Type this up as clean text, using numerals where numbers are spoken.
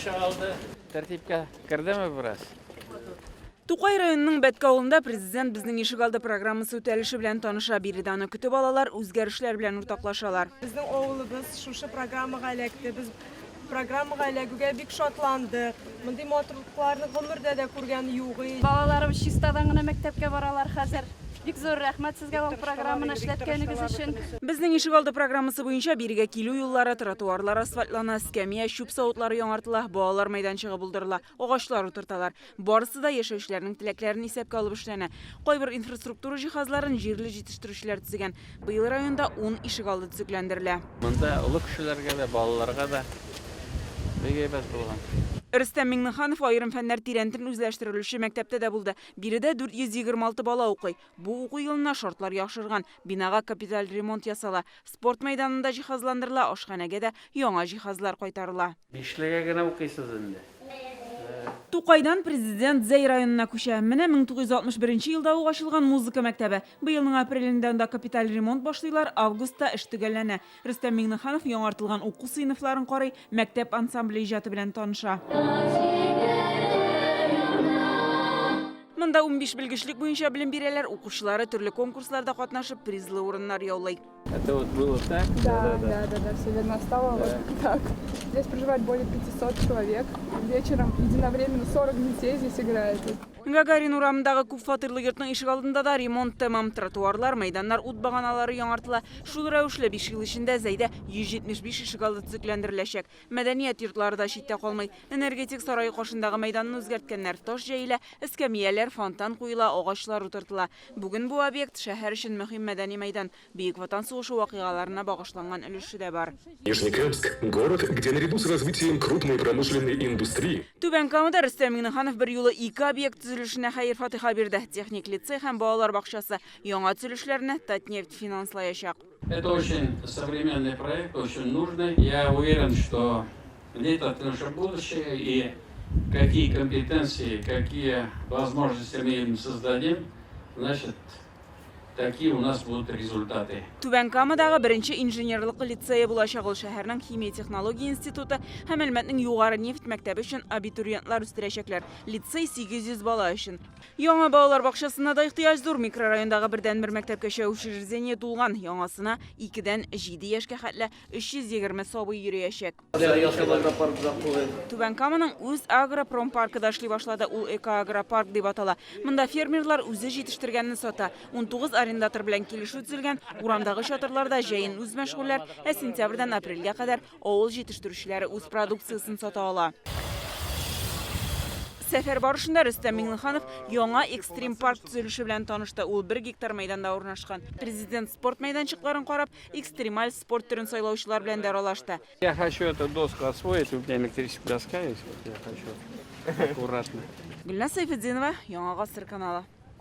Ишегалды тәртипкә кердеме бераз? Тукай районының Бәтке авылында Президент Безнең ишегалды программасы үтәлеше белән таныша. Биредә аны көтеп алалар, үзгәрешләр белән уртаклашалар. Безнең авылыбыз шушы программага эләкте. Без программага эләгүгә бик шатландык. Мондый матурлыкларны гомердә дә күргән юк и. Балаларым чистадан гына мәктәпкә баралар хәзер. Бик зур рәхмәт сезгә ул программаны эшләткәнегез өчен. Безнең ишегалды программасы буенча бирегә килү юллары, тротуарлар асфальтлана, эскәмия, чүп савытлары яңартыла, балалар мәйданчыгы булдырыла, агачлар утырталар. Барысы да яшәүчеләрнең теләкләрен исәпкә алып эшләнә. Кайбер инфраструктура җиһазларын җирле җитештерүчеләр төзегән. Быел районда ун ишегалды төзекләндерелә. Монда олы кешеләргә дә, балаларга да бик әйбәт булган. Рөстәм Миңнеханов аерым фәннәр тирәнтен үзләштерелүче мәктәптә дә булды. Биредә 426 бала укый. Бу уку елына шартлар яхшырган, бинага капиталь ремонт ясала, спорт мәйданы да җиһазландырыла, ашханәгә дә яңа җиһазлар кайтарыла. Бишлегә генә укыйсыз инде. Тукайдан Президент Зәй районына күчә. Менә 1961 елда ук ачылган музыка мәктәбе. Быелның апрелендә анда капиталь ремонт башлыйлар, августта эш төгәлләнә. Рөстәм Миңнеханов яңартылган уку сыйныфларын карый, мәктәп ансамбле иҗаты белән таныша. Монда 15 белгечлек буенча белем бирәләр, укучылары төрле конкурсларда катнашып, призлы урыннар яулый. Это вот было так? Да, да, да, да, все верно. Стало да. вот так. Здесь проживает более 500 человек. Вечером единовременно 40 детей здесь играет. Гагарин урамындагы күпфатирлы йортның ишегалдында да ремонт тәмам. Тротуарлар, мәйданнар, ут баганалары яңартыла. Шул рәвешле 5 ел эчендә Зәйдә 175 ишегалды төзекләндереләчәк. Мәдәният йортлары да читтә калмый. Энергетик сарае каршындагы мәйданны үзгәрткәннәр. Таш җәелә, эскәмияләр, фонтан куела, агачлар утыртыла. Бүген бу объект, шәһәр өчен мөһим мәдәни мәйдан. Бөек Ватан сугышы вакыйгаларына багышланган өлеше дә бар. Нижнекамск, город, где наряду с развитием крупной промышленной индустрии, Түбән Камада Рөстәм Миңнеханов берьюлы ике объект төзелешенә хәер-фатыйха бирде. Техник лицей һәм балалар бакчасы. Яңа төзелешләрне Татнефть финанслаячак. Это очень современный проект, очень нужный. Я уверен, что лето это наше будущее, и какие компетенции, какие возможности мы им создадим, значит, такие у нас будут результаты. Түбән Камадагы беренче инженерлык лицее булачак ул шәһәрнең химия-технология институты һәм Әлмәтнең югары нефть мәктәбе өчен абитуриентлар үстерәчәкләр. Лицей 800 бала өчен. Яңа балалар бакчасына да ихтыяҗ зур. Микрорайондагы бердәнбер мәктәпкәчә учреждение тулган. Яңасына икедән җиде яшькә хәтле 320 сабый йөриячәк. Түбән Каманың үз агропромпаркы да эшли башлады. Ул Экоагропарк дип атала. Монда фермерлар үзе җитештергәнне сата. 19 арендатор белән килешү төзелгән. Урамдагы чатырларда җәен үзмәшгульләр, ә сентябрьдән апрельгә кадәр авыл җитештерүчеләре үз продукциясен сата ала. Сәфәр барышында Рөстәм Миңнеханов яңа экстрим-парк төзелеше белән танышты. Ул бер гектар мәйданда урнашкан. Президент спорт мәйданчыкларын карап, экстремаль спорт төрен сайлаучылар белән дә аралашты. Я хочу эту доску освоить, у меня электрическая доска есть, вот я хочу аккуратно. Гөлназ Сәйфетдинова, Яңа Гасыр каналы.